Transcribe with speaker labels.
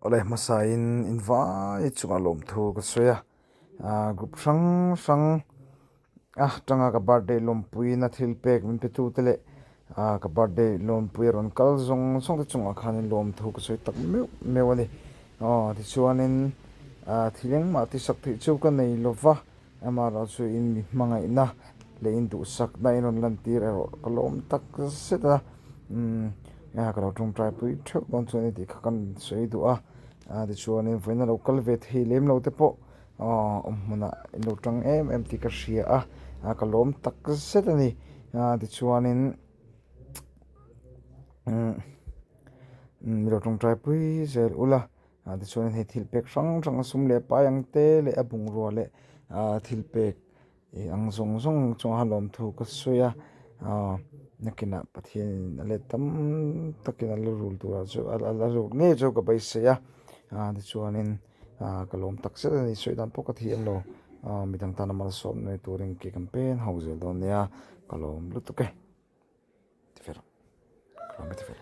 Speaker 1: Awle hmasain in vai chungah lawmthu ka sawi a, ah group hrang hrang a tanga ka birthday lawmpuina thil pek min pe tute leh ah ka birthday lawmpui a rawn kal zawng zawng te chungah khanin lawmthu ka sawi tak meuh meuh a ni. Aw tichuanin ah thil engmah tisak theih chu ka nei lova amaherawhchu in mi hmangaihna leh in duhsakna in rawn lantir erawh ka lawm tak zet a umm ka lo tawngtai pui theuh dawn chuan a ni tih kha kan sawi duh a ah tichuanin vawiin a lo kal ve thei lem lo te pawh aw awm hmunah in lo tang em em tih ka hria a ah ka lawm tak zet a ni ah tichuanin umm mi lo tawngtai pui zel ula. Ah tichuan hei thil pek hrang hrang a sum leh pai ang te leh a bungrua leh ah thil pek ih ang zawng zawng chungah lawmthu ka sawi a ah nakinah Pathianin a let tam takin a la rul turah chu a la rul ngei chu ka beisei a ah tichuanin ah ka lawm tak zet a ni sawi dan pawh ka thiam lo ah midang tana malsawm nei turin ke kan pen ho zel dawn nia ka lawm lutuk e. Ti fer ka lawm e ti fer.